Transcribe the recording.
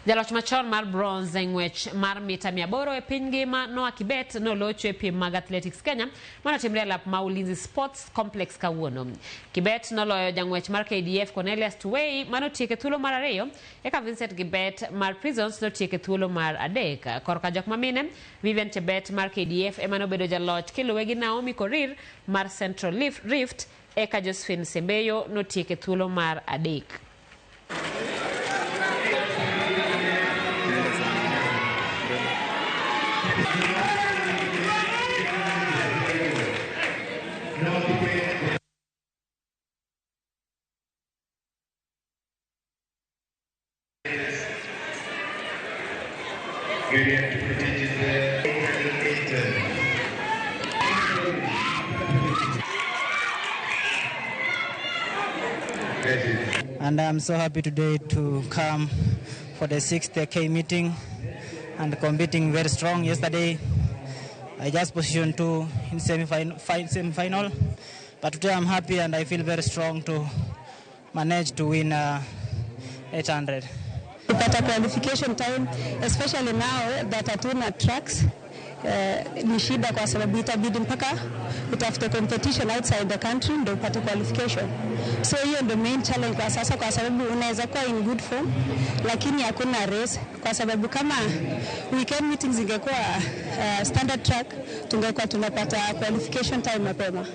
Jaloch machon mar bronze e ng'wech mar mita 800 e piny ngima Noah Kibet nolocho e piem mag Athletics Kenya manotimre e lap ma Ulinzi Sports Complex kawuono. Kibet noloyo jang'wech mar KDF Cornelius Tuwei manotieko e thuolo mar ariyo eka Vincent Kibet mar Prisons notieko e thuolo mar adek. Korka jok mamine, Vivian Chebet mar KDF ema nobedo jaloch kiluwe gi Naomi Korir mar Central Rift eka Josephine Sembeyo notieko e thuolo mar adek. And I'm so happy today to come for the 6th K meeting and competing very strong. Yesterday, I just positioned 2 in semi-final, but today I'm happy and I feel very strong to manage to win 800. Kupata qualification time, especially now that hatuna tracks, ni shida kwa sababu itabidi mpaka utafute competition outside the country ndio upate qualification. So hiyo ndio main challenge kwa sasa, kwa sababu unaweza kuwa in good form lakini hakuna race, kwa sababu kama weekend meetings ingekuwa standard track tungekuwa tunapata qualification time mapema.